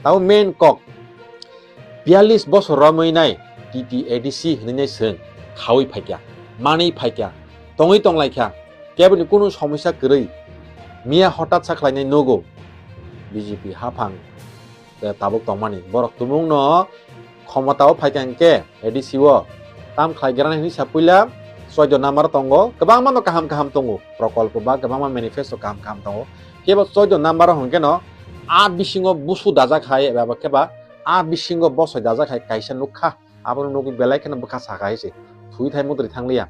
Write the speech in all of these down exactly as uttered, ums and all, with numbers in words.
Tabo main kok, biyallis bosor romwi nai T T A D C hinwi nai chwng khaui phaikha, manwi phaikha, tongwi tonglaikha, keboni kunu somosya kwrwi. Miya hotat sa khlainai nugo B J P haphang, eh, tabuk tongmani. Borok tumungno khomotao phaikha hwnkhe A D C o tam khlai granai hinwi sa puila choido number tongo, kwbangma no kaham kaham tongo, prokolpo ba kwbangma manifesto kaham kaham tongo. Kebo choido number o hwnkhe no a bisingo busu dajak hai eba khe ba a bisingo bosoi dajak hai kaisa nukha, abono nugwi belai kheno bwkha saka hai se thwi thai mudri thangliya.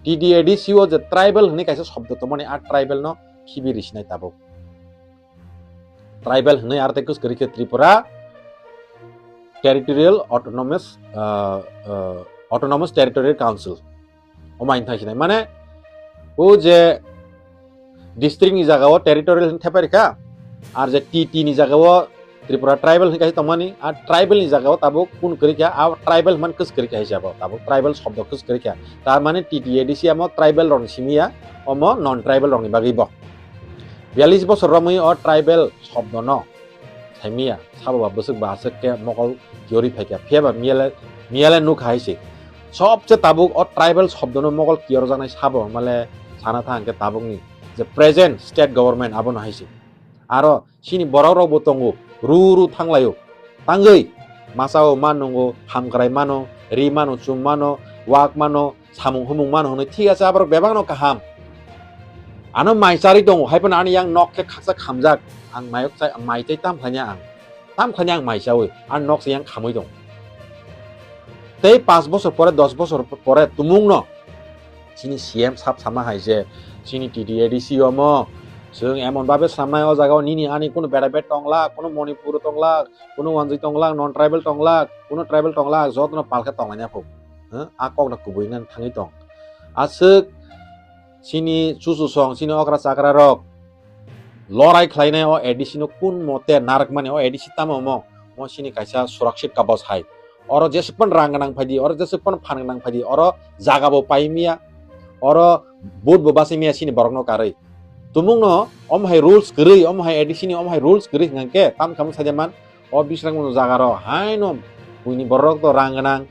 T T A D C o je tribal hwnwi kaisa shobdo tongmani, a tribal no khibi risinai tabuk. Tribal hwnwi aro tei kwswk kwrwi khe Tripura Territorial Autonomous, ah, ah, Autonomous Territorial Council. Omo ang thang sinai. Mane, o je district ni jaga o territorial hwnwi thepai rikha, ar je T T ni jaga o Tripura tribal hwnwi kaisa tongmani, a tribal ni jaga o tabuk kun kwrwi kha, a tribal man kwswk kwrwi kha hisabo, tabuk tribal shobdo kwswk kwrwi kha. Tar mane T T A D C amo tribal rokni simi ya, omo non tribal rokni bagwi bo. Biyallis bosor romwi o tribal shobdo no saimiya, sabo ba bwswk ba aswk khe mokol kiyorwi phaikha, phiya ba miyale, miyale nukha hai se. Sobse tabuk o tribal shobdono mokol kiyorjaknai sabo male sana thang khe tabukni je present state government abono hai se. Aro chini borok rokbo tongo, ru ru thanglaio, tangwi masa o ma nungo, hamkrai mano, ri mano, chum mano, wak mano, samung humung mano hwnwi, thik ase, aborok bebakno kaham. Ano mai charwi tongo, hai phano ani yang nok khe khaksa khamjak, ang mayok chai, mai chai tam khlaina ang, tam khlaina ang mai chawi, ani nok se yang khamwi tongo. Tei panch bosor pore, dos bosor pore tumungno chini C M sab sama hai je, chini T T A D C omo, chwng emon babe samnai o jaga o nini ani kunu bera bet tonglak, kunu Manipur tonglak, kunu wanjwi tonglak, non tribal tonglak, kunu tribal tonglak, jotono palkhe tonglaina phuk. Hah? A kokno kubui wngna thangwi tong. Aswk chini chuchusong, chini okra chakra rok lorai khlainai o A D C no kun mote narwkmani, o A D C tamo omo, omo chini kaisa surakshit kabos hai. Oro jesuk pan rang gwnang phaidi, oro jesuk pan phan gwnang phaidi, oro jaga bo pai miya, oro vote bo basai miya chini borok no karwi. Tumung no omo hai rules kwrwi, omo hai A D C ni omo hai rules kwrwi hwnkhe tam khamung saida man. O bisrang mano jaga rok haino buini borok to rang gwnang,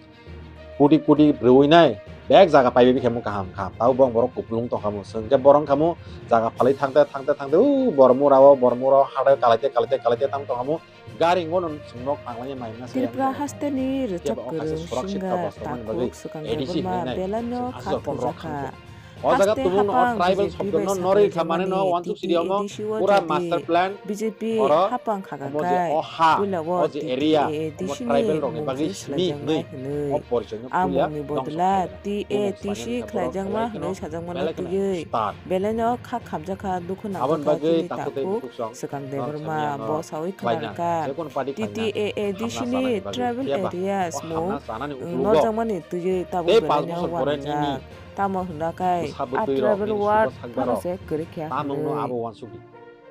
koti koti rwui nai, bek jaga paibai khamu kaham kaham. Tabo bong borok kupulung tong khamu, chwng khe borok khamu jaga phalwi thangte thangte thangte u Bormura o, Bormura o hathai kalaite kalaite kalaite tam tong khamu. Gari ngono chwng nok tanglai mai masa. Tripura haste ni rwchap kwrwng swnga takhuk swkang Debbarma belai no kha thwngjakha. O jaga tumung no tribal shobdo no norwi kha mane no wansuk sidi omo pura master plan. B J P hapang kha kha kai puila o T T A D C ni mung se swlaijaknai hwnwi. A mung ni bodol a T A D C khlaijakma hwnwi sajakmano twiwi belai no kha khamjakha, dukhu nangjakha chini takhuk swkang Debbarma. Bo sawi khna rwkha T T A A D C ni tribal areas mung norjakmani twiwi tabuk belai no uanajak. Tamo hwnba khe a tribal ward phano se kwrwi kha hwnwi.